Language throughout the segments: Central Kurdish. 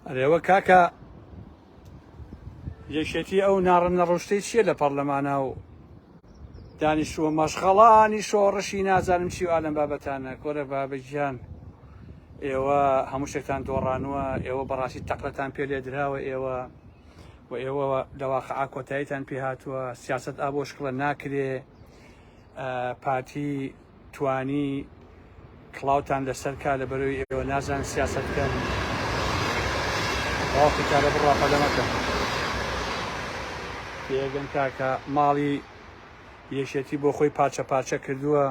ئەرێوە کاکە یەکێتی ئەو ناڕن نەڕۆشتەی چییە لە پەرلەمانە و دانیشتووە مەشخەڵانی شۆڕشی نازانم چی و ئالەم بابەتانە کۆرە بابە گیان ئێوە هەموو شتێکتان دۆڕانووە ئێوە بەڕاستی تەقلەتان پێ لێدراوە ئێوە و ئێوە لە واقعا کۆتاییتان پێ هاتووە سیاست ئابۆ شکڵە ناکرێ پارتی توانی کڵاوتان لەسەر کا لەبەرەوەی ئێوە نازان سیاسەت کەن باوکی کارە بڕوا پەلە مەکەن تێگەن کاکە ماڵی یەکێتی بۆ خۆی پارچە پارچە کردووە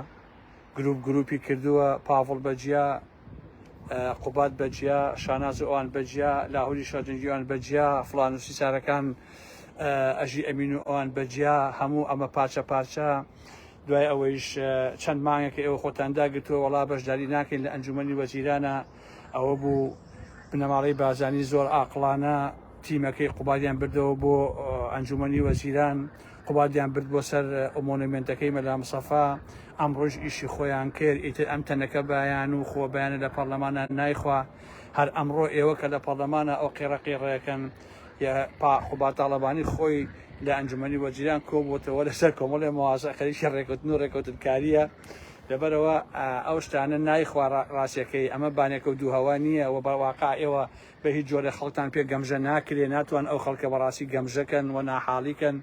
گروپ گروپی کردووە پاڤڵ بەجیا قوباد بەجیا شاناز و ئەوان بەجیا لاهوری شەجەنگی ئەوان بەجیا فلان و سیسارەکان ئەژی ئەمین و ئەوان بەجیا هەموو ئەمە پارچە پارچە دوای ئەوەیش چەند مانگێکە ئێوە خۆتان داگرتووە وەڵا بەشداری ناکەین لە ئەنجومەنی وەزیرانە ئەوە بوو بنەماڵەی بازانی زۆر ئاقڵانە تیمەکەی قوبادیان بردەوە بۆ ئەنجومەنی وەزیران قوبادیان برد بۆ سەر مۆنۆمێنتەکەی مەلا مستەفا ئەمڕۆش ئیشی خۆیان کرد ئیتر ئەم تەنەکە بایان و خۆ بایانە لە پەرلەمانە نایخوا هەر ئەمڕۆ ئێوە کە لە پەرلەمانە ئەو قیڕە قیڕەکەن پا قوباد تاڵەبانی خۆی لە ئەنجومەنی وەزیران کۆبووتەوە لەسەر کۆمەڵێ موازە خەریکی ڕێکەوتن و ڕێکەوتنکاریە لەبەرەوە ئەو شتانە نایخوا ڕاستیەکەی ئەمە بانێکە و دوو هەوا نییە و بەواقع ئێوە بە هیچ جۆرە خەڵکتان پێ گەمژە ناکرێ ناتوان ئەو خەڵکە بەڕاستی گەمژەکەن و ناحاڵیکەن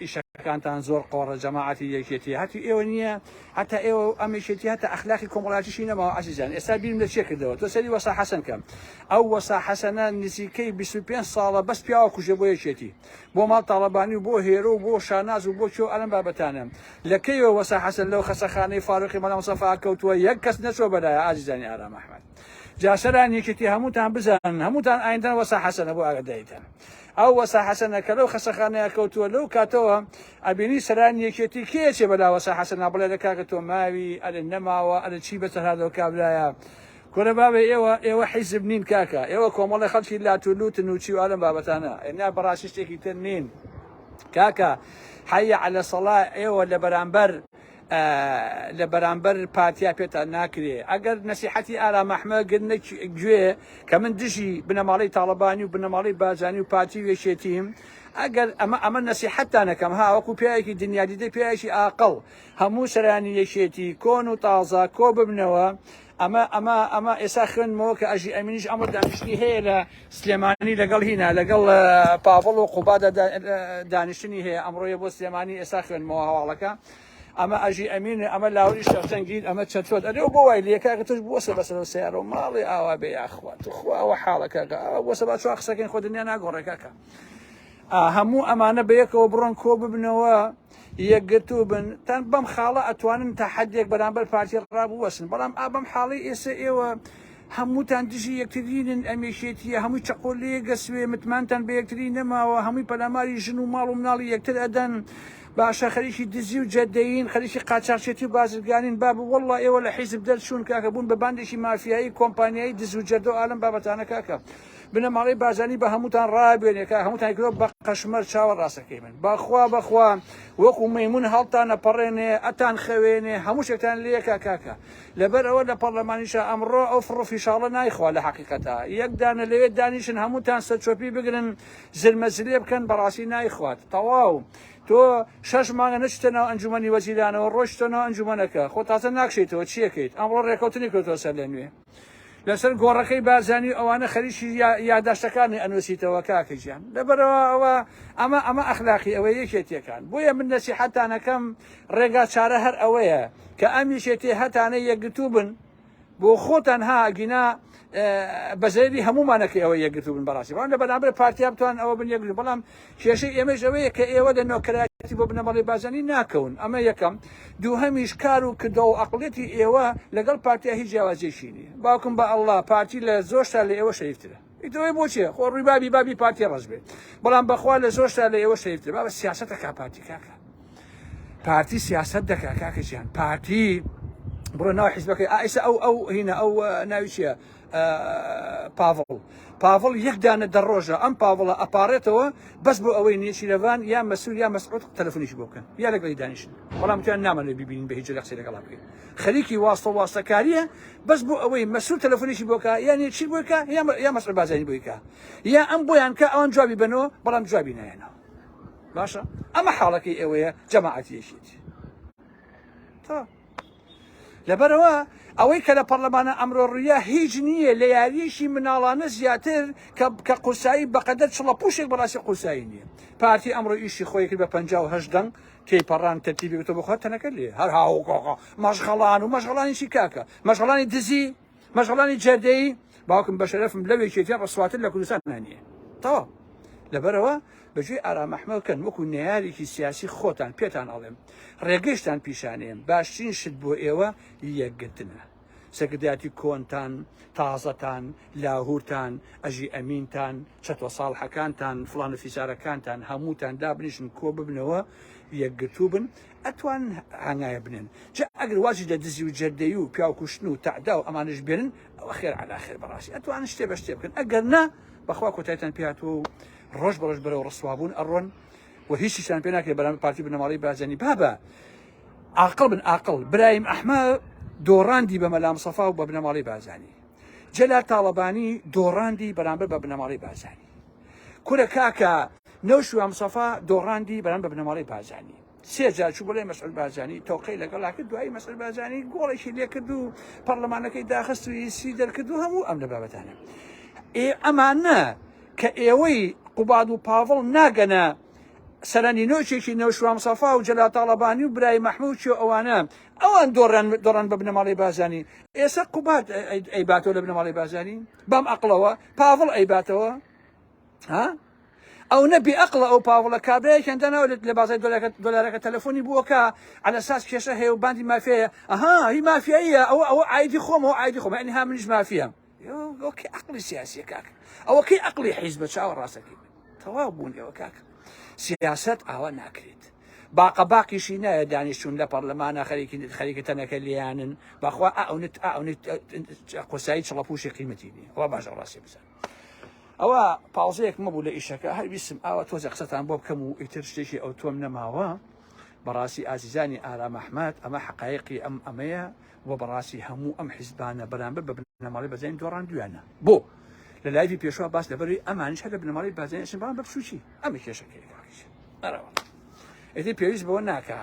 ئیشەکانتان زۆر قۆڕە جەماعەتی یەکێتی هەتو ئێوە نییە هەتا ئێوە ئەم یەکێتی هەتا ئەخلاقی کۆمەڵاتیشی نەماوە عەزیزان ئێستا بیرم لە چێ کردەوە تۆ سەری وەسا حەسەن کەم ئەو وەسا حەسەنە نزیکەی 25 ساڵە بەس پیاوە کوژێ بۆ یەکێتی بۆ ماڵ تاڵەبانی و بۆ هێرۆ و بۆ شاناز و بۆ کێ و ئەلەم بابەتانە لە کەیەوە وەسا حەسەن لەو خەسەخانەی فاروقی مەلا مستەفا کەوتووە یەک کەس نەچووە بەلایە ئازیزانی ئارام ئەحمەد جا سەران یەکێتی هەمووتان بزانن هەمووتان ئایندان وەسا حەسەنە بۆ ئاگاداریتان ئەو وەسا حەسەنە کە لەو خەسەخانەیە کەوتووە لەو کاتەوە ئەبینی سەرانی یەکێتی کێ چێ بەلا وەسا حەسەنا بڵێ لە کاکە تۆ ماوی ئەرێ نەماوە ئەرێ چی بەسەر هاتەوە کابرایە کورە بابە ئێوە ئێوە حیزب نین کاکە ئێوە کۆمەڵی خەڵکی لات و لوتن و چی و ئالەم بابەتانە ئێنا بەڕاستی شتێکی تر نین کاکە حەیە عەلە سەڵا ئێوە لە بەرامبەر لە بەرامبەر پارتیا پێتان ناکرێ ئەگەر نەسیحەتی ئارام ئەحمە گرنە گوێ کە من دژی بنەماڵەی تاڵەبانی و بنەماڵەی بازانی و پارتی و یەکێتیم ئەگەر ئەمە ئەمە نەسیحەتتانەکەم ها وەکو پیاوێکی دنیادیدە پیاوێکی ئاقڵ هەموو سەرانی یەکێتی کۆن و تازە کۆ ببنەوە ئەمە ئەمە ئەمە ئێستا خوێندمەوە کە ئەژی ئەمینیش ئەمە دانیشتنی هەیە لە سلێمانی لەگەڵ هینا لەگەڵ پاڤڵ و قوبادە دانیشتنی هەیە ئەمڕۆیە بۆ سلێمانی ئێستا خوێندمەوە هەواڵەکە ئەمە ئەژی ئەمین ئەمە لاوری شەرتەنگین ئەمە چەتۆت ئەرێ بۆ وای لێ کاکە تۆش بوەسە بەسەر سیارە و ماڵێ ئاوا بێ یاخوا توخوا ئەوە حاڵە کاکە ئەوە بوەسە با چوار قسەکەین خۆ دنیا ناگۆڕێ کاکە هەموو ئەمانە بەیەکەوە بڕۆن کۆ ببنەوە یەکگرتوو بن تەن بەم خاڵە ئەتوانن تا حدێک بەرامبەر پارتی ڕابوەسن بەڵام ئا بەم حاڵی ئێستا ئێوە هەمووتان دژی یەکترینن ئەم یەکێتیە هەمووی چەقۆ لێ گەسوێ متمانتان بە یەکتری نەماوە هەمووی پەلاماری ژن و ماڵ و مناڵی یەکتر ئەدەن باشە خەریکی دزی و جەدەین خەریکی قاچاخچێتی و بازرگانین بابە واللە ئێوە لە حیزب دەرچوون کاکە بوون بە باندێکی مافیایی کۆمپانیایی دز و جەردە و ئالەم بابەتانە کاکە بنەماڵەی بارزانی بە هەمووتان ڕابێنێ کاکە هەمووتان کردوە بە قەشمەر چاوە ڕاستەکەی من بەخوا بەخوا وەکو مەیمون هەڵتانە پەڕێنێ ئەتان خەوێنێ هەموو شتێکتان لێکا کاکە لەبەر ئەوە لە پەڕلەمانیشا ئەمڕۆ ئەو فڕ و فیشاڵە نایخوا لە حەقیقەتا یەک دانە لەوێ دانیشن هەمووتان سەرچۆپی بگرن زرمە زلێ بکەن بەڕاستی نایخوات تەواو تۆ شەش مانگە نەچتە ناو ئەنجومەنی وەزیرانەوە ڕۆشتە ناو ئەنجومەنەکە خۆ تازە ناکشیتەوە چیەکەیت ئەمڕۆ ڕێکەوتنی کردووە سەر لە نوێ لەسەر گۆڕەکەی بارزانی و ئەوانە خەریکی یاداشتەکانی ئەنووسیتەوە کاکە گیان لەبەرەوە ئەوە ئەمە ئەمە ئەخلاقی ئەوە یەکێتیەکان بۆیە من نەسیحەتانەکەم ڕێگا چارە هەر ئەوەیە کە ئەم یەکێتی هەتانە یەکگرتوو بن بۆ خۆتان ها گینا بەزەری هەمومانەکەی ئەوە یەکگرتوو بن بەڕاستی بەڵام لە بەرامبەر پارتیا بتوان ئەوە بن یەکگرتوو بەڵام کێشەی ئێمەش ئەوەیە کە ئێوە لە نۆکەرایەتی بۆ بنەماڵەی بارزانی ناکەون ئەمە یەکەم دووهەمیش کار و کردەوە و ئەقڵیەتی ئێوە لەگەڵ پارتیا هیچ جیاوازیەکی نییە باوکم بە ئەڵڵا پارتی لە زۆر شتا لە ئێوە شەریفترە ئیتر بۆ چیە خۆ ڕووی بابی بابی پارتی ڕەش بێت بەڵام بەخوا لە زۆر شتا لە ئێوە شەریفترە بابە سیاسەتەکە پارتی کاکە پارتی سیاسەت دەکا کاکە گیان پارتی. بڕۆ ناو حیزبەکەی ئایسە ئەو ئەو هینە ئەو ناوی چییە پاڤڵ پاڤڵ یەک دانە دەڕۆژە ئەم پاڤڵە ئەپارێتەوە بەس بۆ ئەوەی نێچیرەڤان یا مەسول یا مەسعود تەلەفۆنیش بۆ بکەن یا لەگەڵی دانیشن بەڵام تویان نامانێت ببینین بە هیچ جۆرێک قسەی لەگەڵا بکەین خەریکی واستە واستەکاریە بەس بۆ ئەوەی مەسول تەلەفۆنیشی بۆکە یا نێچیر بۆکە یا مەسعود بازانی بۆیکە یا ئەم بۆیان کە ئەوان جوابی بنەوە بەڵام جوابی نایەنەوە باشە ئەمە حاڵەکەی ئێوەیە جەماعەتی یەکێتی تا لەبەرئەوە ئەوەی کە لە پەڕلەمانە ئەمرۆ ڕوویا هیچ نییە لە یارییەکی مناڵانە زیاتر کە کە قورسایی بەقەدەر چڵەپوشێک بەڕاستی قورسایی نییە. پارتی ئەمڕۆ ئیشی خۆی کرد بە 58 دەنگ تێیپەڕان تەرتیبی گوتە بۆ خوا تەنەکە لێ هەر هاوکۆکە مەشغەڵان و مەشغەڵانی چی کاکە مەشغەڵانی دزی مەشغەڵانی جەردەیی باوکم بەشەرەفم لەو یەکێتیە ڕسواتر لە کوردستان نییە تەواو لەبەرئەوە بەگوێی ئارام ئەحمەد کەن وەکو نەیارێکی سیاسی خۆتان پێتان ئەڵێم ڕێگەیشتان پیشانێم باشترین شت بۆ ئێوە یەکگرتنە سەرکردایەتی کۆنتان تازەتان لاهورتان ئەژی ئەمینتان چەتۆ ساڵحەکانتان فڵان و فیسارەکانتان هەمووتان دابنیشن کۆ ببنەوە یەکگرتوو بن ئەتوان هەنگایە بنێن جا ئەگەر وازی لە دزی و جەردەی و پیاوکوشتن و تەعدا و ئەمانش بێنن ئەوە خێر عەلا خێر بەڕاستی ئەتوانن شتێ بە شتێ بکەن ئەگەر نا بەخوا کۆتایتان پێهاتووە و ڕۆژ بە ڕۆژ بەرەو ڕسوابوون ئەڕۆن و هیچیشتان پێ ناکرێت بەرامبەر پارتی بنەماڵەی بارزانی بابە عاقڵ بن عاقڵ برایم ئەحمە دۆڕاندی بە مەلا مستەفا و بە بنەماڵەی بارزانی جەلال تاڵەبانی دۆڕاندی بەرامبەر بە بنەماڵەی بارزانی کورە کاکە نەوشیروان مستەفا دۆڕاندی بەرامبەر بە بنەماڵەی بارزانی سێ جار چوو بۆ لای مەسعود بارزانی تەوقەی لەگەڵا کرد دوایی مەسعود بارزانی گۆڵێکی لێکرد و پەرلەمانەکەی داخست و ئیسی دەرکرد و هەموو ئەم لە بابەتانە ئێ ئەمانە کە ئێوەی قوباد و پاڤڵ ناگەنە سەرانی نۆچێکی نەوشوام سەفا و جەلا تاڵەبانی و برای مەحموو چۆ ئەوانە ئەوان دۆڕان دۆڕان بە بنەماڵەی بازانی ئێستا قوباد ئەیباتەوە لە بنەماڵەی بازانی بەم ئەقڵەوە پاڤڵ ئەیباتەوە ها ئەو نە بێ ئەقڵە ئەو پاوڵە کابرایەکیان داناوە لە بازای دۆلارەکە دۆلارەکە تەلەفۆنی بووەکە على ساس کێشە هەیە و باندی مافیایە ئەها هی مافیاییە ئەوە ئەوە ئایدی خۆم ئەوە ئایدی خۆم یعنی ها منیش مافیام ئەوە کەی عەقڵی سیاسیە کاک ئەوە کەی عەقڵی حیزبە چاوە ڕاستەکەی تەواو بوون ئێوە کاک سیاسەت ئاوا ناکرێت باقە باقیشی نایە دانیشتون لە پەرلەمانە خەریکی خەریکە تەنەکە لیانن بەخوا ئەونت ئەونت قورسایی چڵەپوشی قیمەتی نیە ئەوە باشە ڕاستی بزان ئەوە پاوزەیەک مەبوو لە ئیشەکە هەر ویستم ئاوا تۆزێ قسەتان بۆ بکەم و ئیتر شتێکی ئەوتۆم نەماوە بەڕاستی ئازیزانی ئارام ئەحمەد ئەمە حەقایقی ئەم ئەمەیە و بەڕاستی هەموو ئەم حیزبانە بەرامبەر بە بنەماڵەی بەرزانی دۆڕاندویانە بۆ لە live ی پێشوە باس لەبەروی ئەمانیش هەر لە بنەماڵەی بارزانی ئەچن بەڵام بە بچوکی ئەمە کێشەکەیە کاکیش ئەرەوە ئیتر پێویست بەوە ناکا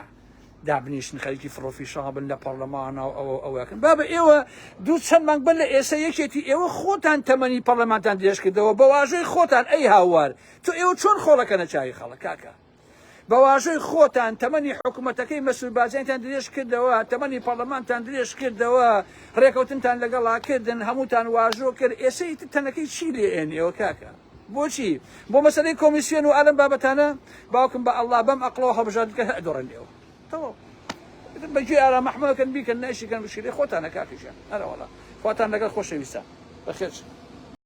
دابنیشن خەریکی فڕۆفیشاڵ بن لە پەرلەمانە و ئەوە ئەوەکەن بابە ئێوە دوو چەند مانگ بەر لە ئێستا یەکێتی ئێوە خۆتان تەمەنی پەرلەمانتان درێژ کردەوە بە واژۆی خۆتان ئەی هاوار تۆ ئێوە چۆن خۆڵەکەنە چاوی خەڵک کاکە بە واژۆی خۆتان تەمەنی حکوومەتەکەی مەسرور بارزانیتان درێژ کردەوە تەمەنی پەرلەمانتان درێژ کردەوە ڕێکەوتنتان لەگەڵا کردن هەمووتان واژۆ کرد ئێستا ئیتر تەنەکەی چی لێ ئێن ئێوە کاکە بۆچی؟ بۆ مەسەلەی کۆمیسیۆن و ئالەم بابەتانە؟ باوکم بە ئەڵڵا بەم ئەقڵەوە هەڵبژاردن هەر ئەدۆڕێن ئێوە. تەواو. ئیتر بە گوێی ئارام ئەحمەد کەن بیکەن نایشیکەن مشکلەی خۆتانە کاکە گیان. ئەرەوەڵا. خواتان لەگەڵ خۆشەویستان. بەخێرچن.